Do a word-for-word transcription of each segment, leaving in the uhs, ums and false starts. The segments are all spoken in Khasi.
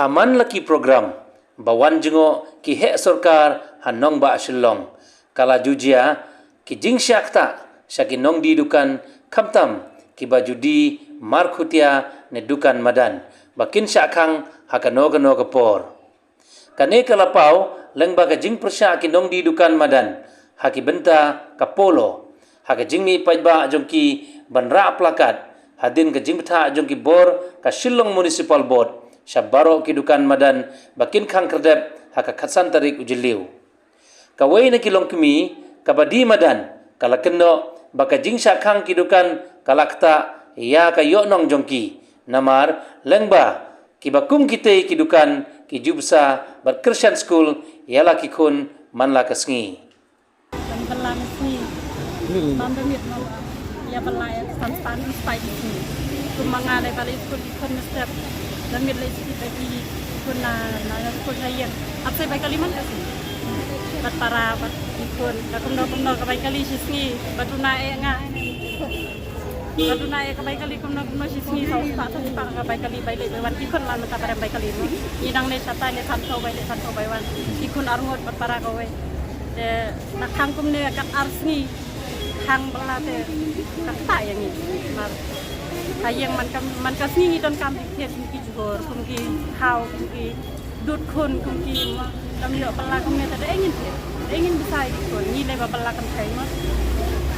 Aman la ki program ba wan jngoh ki heh sorkar ha nongbah Shillong, ka la ju jia ki jingshah ktah sha ki nongdie dukan, khamtam kiba ju die markhutia ne dukan madan, ba kin shah khang ha kano kano ka por. Kane ka la paw lyngba ka jingpyrshah ki nongdie dukan madan ha ki bynta ka polo, ha ka jingmih paidbah jong ki ban rah plakat hadien ka jingbthah jong ki bor ka Shillong Municipal Board sha baroh ki dukan madan ba kin khang khyrdep ha ka khatsan tarik u Jylliew. Kawei na ki longkmie kaba die madan ka la kynnoh ba ka jingshah khang ki dukan ka la ktah ïa ka ïoh nong jong ki, namar lyngba kiba kum kitei ki dukan ki ju bsa bad kyrshan skul ïa la ki khun man la ka sngi. Ban bylla mynsngi. Bam da miet mo. Ïa bylla ïa san span span mynsngi. Kum ma nga lei ba lei skul ki khun mynstep. Da miet lei skul ba ki khun na na skul na ïing. Ap sei bai kali man ka sngi. Bad para bad ki khun. Da kumno kumno ka bai kali shi sngi. Bad duna eh nga. Ka duna ïa ka bai kali kumno kumno shi sngi, saw spah saw spah ka bai kali, bai leit bai wan, ki khun la mynta ba rem bai kali mo. Ngi dang leit shatai leit san saw bai leit san saw bai wan. Ki khun arngut bad para kawei. Te na khang kumne kat ar sngi khang bylla te ka ktah ïa ngi. Mar ka ïing man ka man ka sngi ngi donkam ki khet kum ki jhur kum ki khaw kum ki dud khun kum ki mo. Kam ïoh bylla kumne te da ïa ngin te da ïa ngin bsa ïa ki khun, ngi lei ba bylla kynthei mo.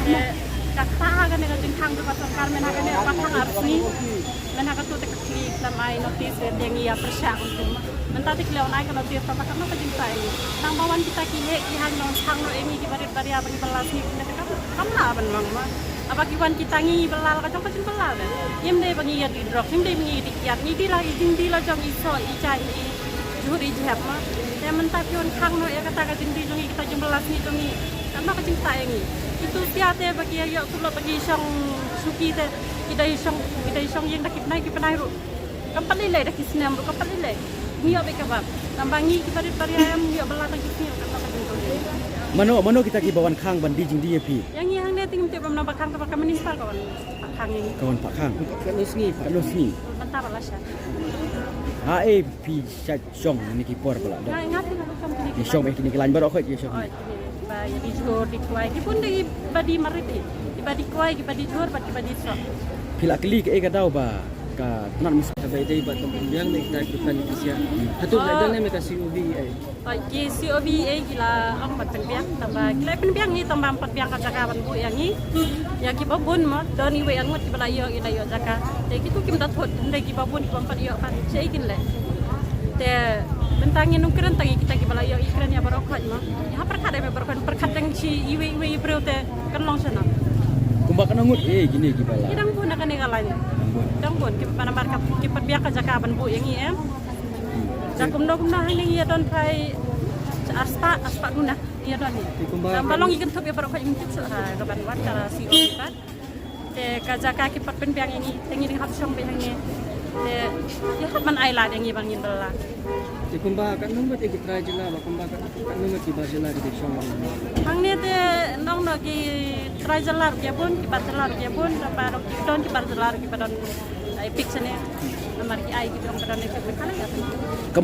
Te ka ktah ha kane ka jingkhang jong ka sorkar, men ha kane ka khang ar sngi. Men ha katu te ka khlieh khlem ai notice te ïa ngi ïa pyrshah kum kum mo. Mynta te ki la wan ai ka notice, tang ba katno ka jingktah ïa ngi. Tang ba wan kita ki heh ki hang nongkhang noh ïa ngi kiba rit ba ria ba ngi bylla sngi kumne te kam kam lah ban long mo. Haba ki wan kita ngi bylla la ka jong ka jingbylla de. Ngim dei ba ngi ïa die drok, ngim dei ba ngi ïa die kiad, ngi die la i jingdie la jong i soh i jaiñ i jhur i jhep mo. Te mynta ki wan khang noh ïa kata ka jingdie jong ngi, kata jingbylla sngi jong ngi. Katno ka jingktah ïa ngi. Ki tu sia te ba ki ïa ïoh tulop ba ki shong shuki te ki dei shong ki dei shong ïing da ki bnai ki bnai ruh. Kam pat lei lei da ki snem ruh kam pat lei lei. Ngi ïoh beit ka bam. Tang ba ngi kiba rit ba ria em ngi ïoh bylla tang ki sngi ruh katno ka jingdie. Mano mano kita kiba wan khang ban die jingdie ïa phi? Ïa ngi hangne te ngim tip ba mano ba khang, tang ba ka minister ka wan. Khang ïa ngi. Ka wan pat khang. Katno sngi pat? Katno sngi? Mynta ba la shah. Ha eh phi shait shong ne ki por ba la dep? Nga nga phi nga rukom kine ki. Ki shong eh kine ki lain baroh khoit ki shong. Oi, kine ba ïa die jhur die kwai. Ki bun de kiba die marit eh. Kiba die kwai, kiba die jhur bad kiba die soh. Phi la kylli kaei ka daw ba ka tnat mys- Ka bai dei ba tang pynbiang ne kita ki dukan ki sia. Hato ka dang ne me ka C O B ai. Oi, ki C O B ai ki la ong ban pynbiang, tang ba ki la pynbiang ngi tang ba ym pat biang ka jaka ban buh ïa ngi. Ïa kiba bun mo, don iwei arngut kiba la ïoh, ki la ïoh jaka. Te kitu kim da thut, hynrei kiba bun kiba ym pat ïoh pat, shaei kin leh. Te mynta ngin ym kren tang ïa kita kiba la ïoh, ngi kren ïa baroh khoit mo. Ïa ha pyrkhat ïa baroh khoit, pyrkhat tang shi iwei iwei i briew te kan long shano. Kumba katno ngut eh kine kiba la. Ki dang bun ha kane ka lain. Dang bun. Dang bun, kiba namar ka, ki pynbiang ka jaka ban buh ïa ngi em. Da kumno kumno hangne ngi ïa don phai ar spah, ar spah duna ngi ïa don hi. Te kumba tang ba long ngi kynthup ïa baroh khoit, ngi tip shuh ha ka ban wan ka C O B pat. Te ka jaka ki pat pynbiang ïa ngi, te ngi dang hap shong beit hangne. Te ïa hap ban ai lad ïa ngi ba ngin bylla. Te kumba katno ngut eh ki trai jylla ba kumba kat katno ngut ki bar jylla ki dei shong ba ngi. Hangne te nong noh ki trai jylla ruh ki bun, ki bar jylla ruh ki bun, tang ba ruh ki don ki bar jylla ruh kiba don, eh, pik shane. Namar ki ai ki don ba don eh pik. Ka